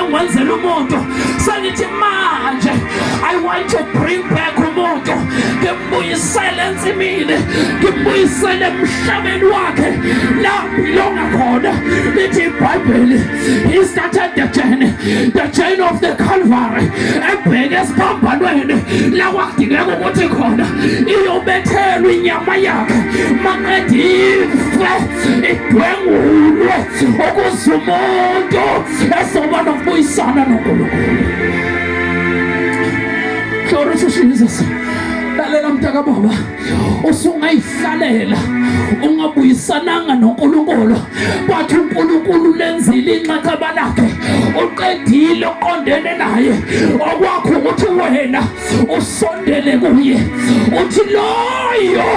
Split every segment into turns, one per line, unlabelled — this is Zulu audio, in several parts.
engiwenzela umuntu. Sengithi manje I want to bring back umuntu, ngimbuyisele ensimini, ngimbuyisele emhlabeni wakhe la belonga khona. Lithi iBhayibheli, he started the journey, the journey of the Calvary, ebheke esiphambanweni la kwakudingeka ukuthi khona iyobethelwa inyama yakhe, maqeda ife, idwengulwe, ukuze umuntu ezoba nokubuyisana noNkulunkulu. Glory to Jesus. Lalela mntaka baba, usungayihlalela ungabuyisananga noNkulunkulu, but uNkulunkulu lenzile inxaxheba lakhe, uqedile uqondene naye. Okwakho ukuthi wena usondele kuye, uthi loyo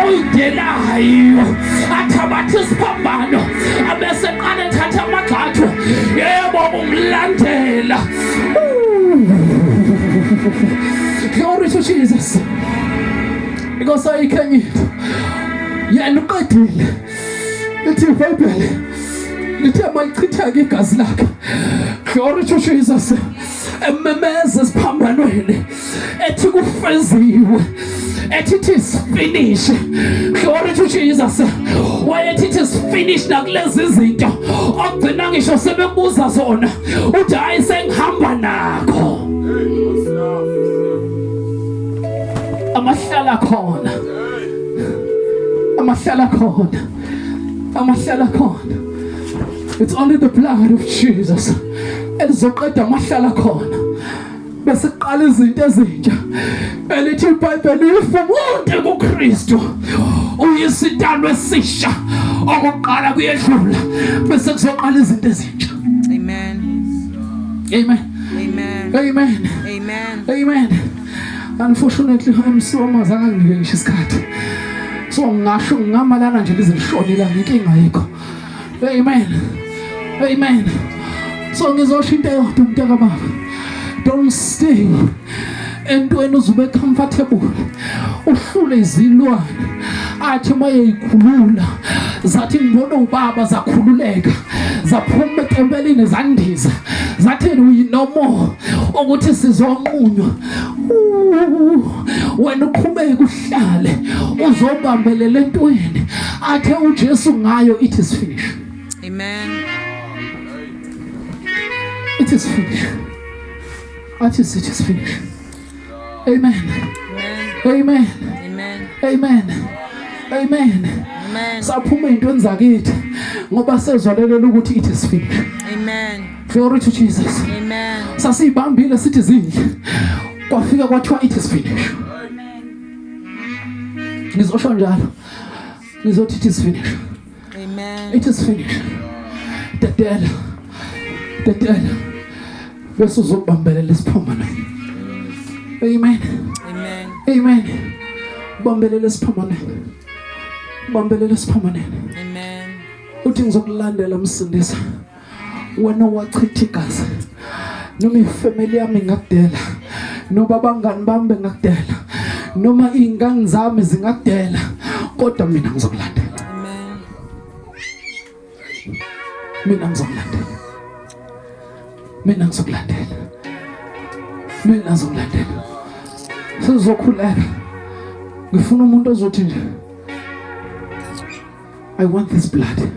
oyidelayo athabathe isiphambano abese qala ethatha amagxathu, yebo, umlandela. Glory to Jesus. Because ayikho enye into, yena uqedile. Lithi iBhayibheli, lithe malichitheka igazi lakhe, glory to Jesus, ememeza esiphambanweni ethi kufeziwe, ethi it is finish. Glory to Jesus. Wayethi it is finish nakulezi zinto ogcina ngisho sebekubuza zona, uthi hayi, sengihamba nakho. Amahlala khona, amahlala khona, amahlala khona. It's only the blood of Jesus elizoqeda amahlala khona, bese kuqala izinto ezintsha. Elithi iBhayibheli, if umuntu kuKristu, uyisidalwa esisha, okokuqala kuyedlula, bese kuzoqala izinto ezintsha.
Amen.
Amen.
Amen.
Amen.
Amen.
Amen. Unfortunately, MC wamazi akanginike ngisho isikhathi, so ngingasho ngingamalana nje lize lishone la, inkinga ayikho. Amen, amen. So ngizosho into eyodwa, mntaka baba, don't stay entweni uzube comfortable. Uhlule izilwane, athi mayeyikhulula zathi ngibona ubaba, zakhululeka, zaphuma etempelini, zandiza, zathi we no more ukuthi sizonqunywa. Wena uqhubeke uhlale, uzobambelela entweni athe uJesu ngayo, it is finished.
Amen.
It is finished. Athi it is finished. Amen.
Amen.
Amen.
Amen.
Amen, amen.
Amen.
Saphuma ey'ntweni zakithi ngoba sezwalelela ukuthi it is finished.
Amen.
Glory to Jesus.
Amen.
Sasiyibambile sithi zindle, kwafika kwathiwa it is finished. Ngizosho njalo, ngizothi it is finished.
Amen.
It is finished. Dedela, dedela, bese uzobambelela esiphambanweni. Amen.
Amen.
Amen. Bambelela esiphambanweni, bambelela esiphambanweni.
Amen.
Uthi ngizokulandela, msindisa, wena wachitha igazi. Noma ifamily yami ingakudela, noma abangani bami bengakudela, noma iy'ngane zami zingakudela, kodwa mina ngizokulandela.
Amen.
Mina ngizokulandela, mina ngizokulandela, mina ngizokulandela. Sizokhuleka. Ngifuna umuntu ozothi nje, I want this blood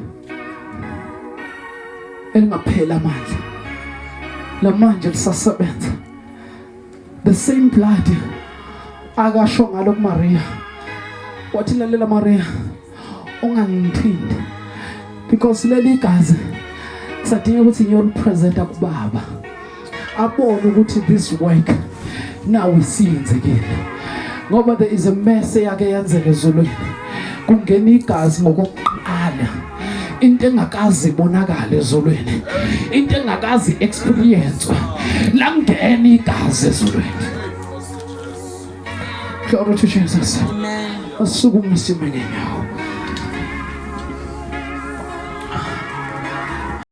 elingaphela amandla, lamanje lisasebenza, the same blood akasho ngalo kuMaria, wathi, lalela Maria, ungangithinti, because leli gazi sadinga ukuthi ngiyolipresenta kubaba, abone ukuthi this work now isiyenzekile, ngoba there is a mess eyake yenzeka ezulwini, kungena igazi ngokuqala, into engakazi ibonakala ezulwini, into engakazi experience, langena igazi ezulwini. Glory to Jesus.
Amen.
Asukume sime ngenyawo.